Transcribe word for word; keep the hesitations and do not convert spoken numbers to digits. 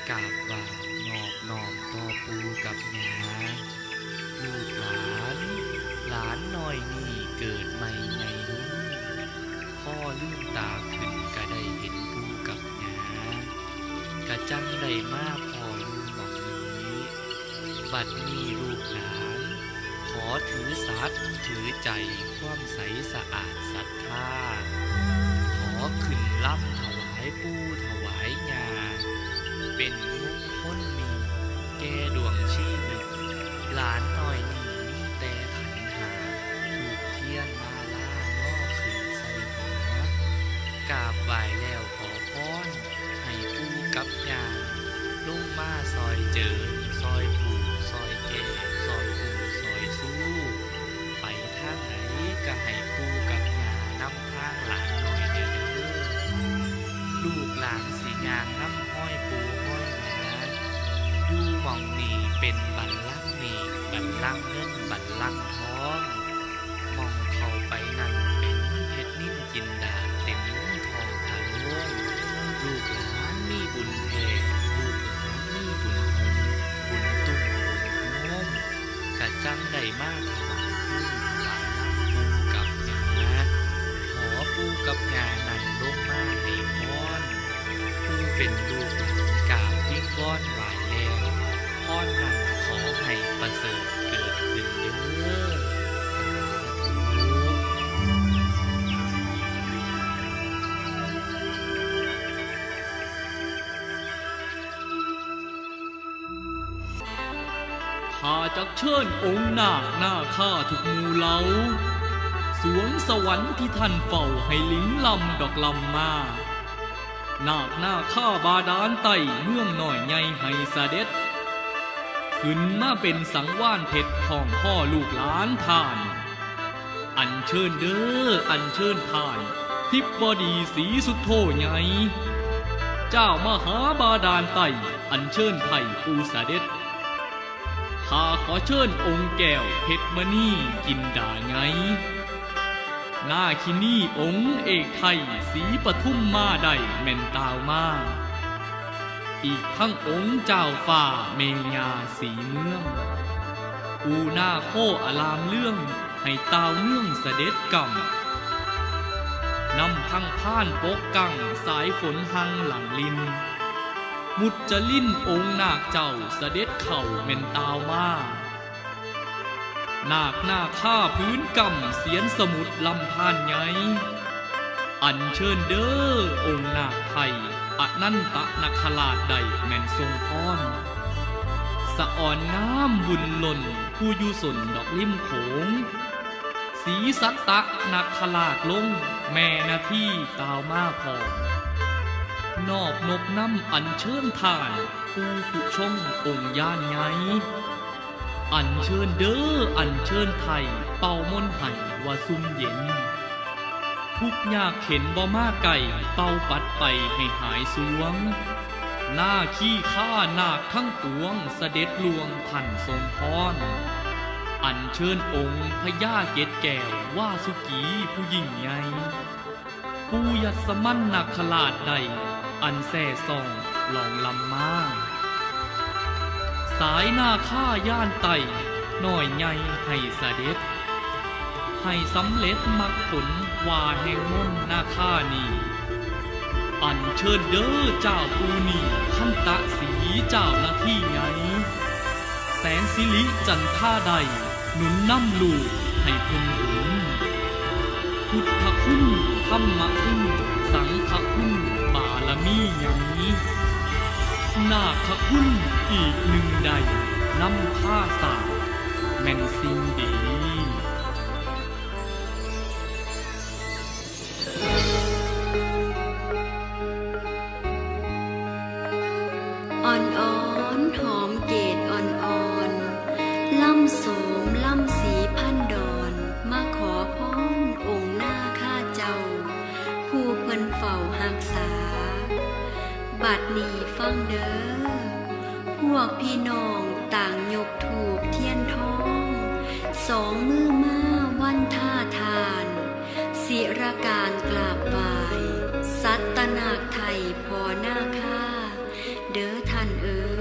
กราบไหว้นอบน้อมต่อปู่กับย่า ลูกหลาน หลานน้อยนี้เกิดใหม่ใหญ่ลุง พอลืมตาขึ้นก็ได้เห็นปู่กับย่า กะจั่งได้มาพ้ออยู่หม่องนี้ บัดนี้ลูกหลาน ขอถือสัตย์ถือใจความใสสะอาดศรัทธา ขอขึ้นลำถวายปู่ถวายย่า เป็นมงคลมีแก่ดวงชีวิต หลานน้อยนี้มีแต่ขันห้า ธูปเทียนมาลา น้อขึ้นใส่หัว กราบไหว้แล้วขอพร ให้ปู่กับย่า ลงมาซอยเจิม ซอยผูก ซอยแก้ ซอยอู้ ซอยสู้ ไปทางใดก็ให้ปู่กับย่านำทางหลานน้อยแด่เด้อ ลูกหลานสิย่างนำฮอยปู่ฮอยย่า อยู่หม่องนี้เป็นบัลลังก์เมฆ บัลลังก์เงิน บัลลังก์ทอง หม่องเข้าไปนั้นเป็นเพชรนิลจินดาเต็มท้องพระโรง ลูกหลานมีบุญแท้ ลูกหลานมีบุญโฮม บุญตุ้มบุญโฮม กะจั่งได้มาถวายคืนถวายลำปู่กับย่า ขอปู่กับย่านั้นลงมาให้พร ผู้เป็นลูกหลานกราบวิงวอนไหว้แล้ว พรนั้นขอให้ประเสริฐเกิดขึ้นเด้อ สาธุ ข้าจักเชิญองค์นาคนาคาทุกหมู่เหล่า สวงสวรรค์ที่ท่านเฝ้าให้หลิงลำดอกลำมา นาคนาคาบาดาลใต้เมืองน้อยใหญ่ให้เสด็จ ขึ้นมาเป็นสังวาลเพชรคล้องคอลูกหลานท่าน อัญเชิญเด้อ อัญเชิญท่าน ทิพย์บดีศรีสุโธใหญ่ เจ้ามหาบาดาลใต้ อัญเชิญไถ่ปู่เสด็จ ข้าขอเชิญองค์แก้วเพชรมณีจินดาใหญ่ นาคินีองค์เอกไทยศรีปทุมมาได้แม่นตาวมา อีกทั้งองค์เจ้าฟ้าแม่ย่าศรีเมือง ปู่นาโคอารามเรื่อง ให้ตาวเมืองเสด็จกำ นำทั้งพานปกกังสายฝนหังหลังลิน มุจจลินองค์นาคเจ้าเสด็จเข้าแม่นตาวมา นาคนาคาพื้นกำเสียนสมุทรลำธารใหญ่ อัญเชิญเด้อองค์นาคไทยอนันตนาคราชได้แม่นทรงพร สะออนงามบุญล้นผู้อยู่สนดอกริมโขง ศรีสัตตนาคราชลงแม่นาทีตาวมาพร้อม นอบนบนำอัญเชิญท่านปู่ผู้ชงองค์ญาณใหญ่ อัญเชิญเด้อ อัญเชิญไถ่ เป่ามนต์ให้ว่าซุ่มเย็น ทุกข์ยากเข็ญบ่มาใกล้ เป่าปัดไปให้หายสวง นาคีข้านาคทั้งปวง เสด็จล่วงท่านทรงพร อัญเชิญองค์พญาเกศแก้ว วาสุกีผู้ยิ่งใหญ่ ปู่ยัสมันนาคราชได้ อันแซ่ซ่องล่องลำมา สายนาคาย่านไต่ น้อยใหญ่ให้เสด็จ ให้สำเร็จมรรคผลว่าแห่งมนต์นาคานี้ อัญเชิญเด้อเจ้าปู่นี้ คันตะสีเจ้านาทีใหญ่ แสงสิริจันทาได้ หนุนนำลูกให้เพิ่งบุญ พุทธคุณ ธรรมคุณ สังฆคุณ บารมีใหญ่ นาคคุณอีกหนึ่งได้ นำพาสร้างแม่นสิ่งดี อ่อนๆ หอมเกศอ่อนๆ ล่ำโสมล่ำสีพันดอน มาขอพรองค์นาคาเจ้า ผู้เพิ่นเฝ้ารักษา บัดนี้ฟังเด้อ พวกพี่น้องต่างยกธูปเทียนทอง สองมือมาวันท่าทาน ศิรการกราบไหว้ สัตตนาคไทยพ่อนาคา เด้อท่านเอ๋